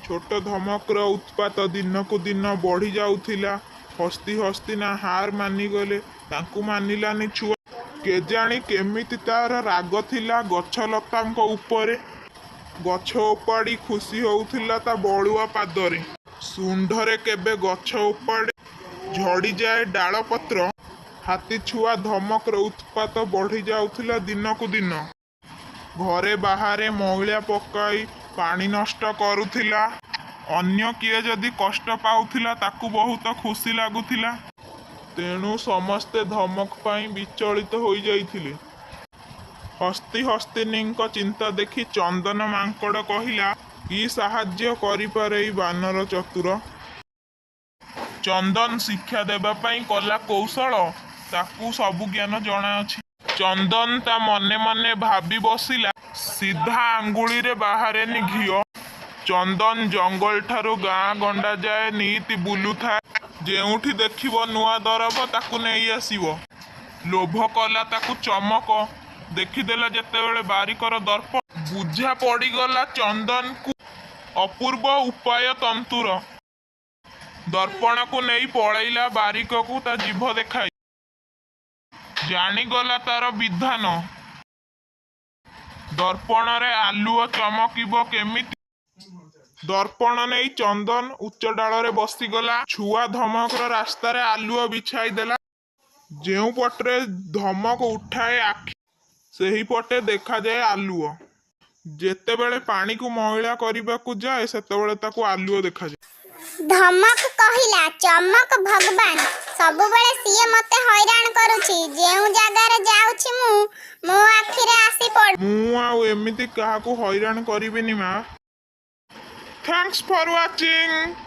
ଛୋଟ ଧମକର ଉତ୍ପାତ ଦିନକୁ ଦିନ ବଢ଼ିଯାଉଥିଲା। ହସ୍ତୀ ହସ୍ତିନା ହାର ମାନିଗଲେ। ତାଙ୍କୁ ମାନିଲାନି ଛୁଆ। କେଜାଣି କେମିତି ତା'ର ରାଗ ଥିଲା ଗଛଲତାଙ୍କ ଉପରେ। ଗଛ ଓପାଡ଼ି ଖୁସି ହେଉଥିଲା ତା' ବଳୁଆ ପାଦରେ। ଶୁଣ୍ଢରେ କେବେ ଗଛ ଓପାଡ଼େ, ଝଡ଼ିଯାଏ ଡାଳପତ୍ର। ହାତୀଛୁଆ ଧମକର ଉତ୍ପାତ ବଢ଼ିଯାଉଥିଲା ଦିନକୁ ଦିନ। ଘରେ ବାହାରେ ମଇଳା ପକାଇ ପାଣି ନଷ୍ଟ କରୁଥିଲା। ଅନ୍ୟ କିଏ ଯଦି କଷ୍ଟ ପାଉଥିଲା, ତାକୁ ବହୁତ ଖୁସି ଲାଗୁଥିଲା। ତେଣୁ ସମସ୍ତେ ଧମକ ପାଇଁ ବିଚଳିତ ହୋଇଯାଇଥିଲେ। ହସ୍ତୀ ହସ୍ତିନୀଙ୍କ ଚିନ୍ତା ଦେଖି ଚନ୍ଦନ ମାଙ୍କଡ଼ କହିଲା, "କି ସାହାଯ୍ୟ କରିପାରେ ଏଇ ବାନର ଚତୁର?" ଚନ୍ଦନ ଶିକ୍ଷା ଦେବା ପାଇଁ କଲା କୌଶଳ। ତାକୁ ସବୁ ଜ୍ଞାନ ଜଣାଅଛି। ଚନ୍ଦନ ତା' ମନେ ମନେ ଭାବି ବସିଲା, ସିଧା ଆଙ୍ଗୁଳିରେ ବାହାରେନି ଘିଅ। ଚନ୍ଦନ ଜଙ୍ଗଲଠାରୁ ଗାଁ ଗଣ୍ଡାଯାଏ ନିତି ବୁଲୁଥାଏ। ଯେଉଁଠି ଦେଖିବ ନୂଆ ଦରବ, ତାକୁ ନେଇଆସିବ। ଲୋଭ କଲା ତାକୁ ଚମକ। ଦେଖିଦେଲା ଯେତେବେଳେ ବାରିକର ଦର୍ପ, ବୁଝା ପଡ଼ିଗଲା ଚନ୍ଦନକୁ ଅପୂର୍ବ ଉପାୟ ତନ୍ତୁର। ଦର୍ପଣକୁ ନେଇ ପଳେଇଲା ବାରିକକୁ ତା' ଜିଭ ଦେଖାଇ। ଜାଣିଗଲା ତା'ର ବିଧାନ। ଦର୍ପଣରେ ଆଲୁଅ ଚମକିବ କେମିତି? ଦର୍ପଣ ନେଇ ଚନ୍ଦନ ଉଚ୍ଚ ଡାଳରେ ବସିଗଲା। ଛୁଆ ଧମକର ରାସ୍ତାରେ ଆଲୁଅ ବିଛାଇ ଦେଲା। ଯେଉଁ ପଟରେ ଧମକ ଉଠାଏ ଆଖି, ସେହିପଟେ ଦେଖାଯାଏ ଆଲୁଅ। ଯେତେବେଳେ ପାଣିକୁ ମଇଳା କରିବାକୁ ଯାଏ, ସେତେବେଳେ ତାକୁ ଆଲୁଅ ଦେଖାଯାଏ। ଧମକ କହିଲା, "ଚମକ ଭଗବାନ! ସବୁବେଳେ ସିଏ ମତେ ହଇରାଣ କରୁଛି। ଯେଉଁ ଜାଗାରେ ଯାଉଛି ମୁଁ, ମୋ ଆଖିରେ ଆସି ପଡୁଛି।" ମୁଁ ଆଉ ଏମିତି କାହାକୁ ହଇରାଣ କରିବିନି ମା। Thanks for watching.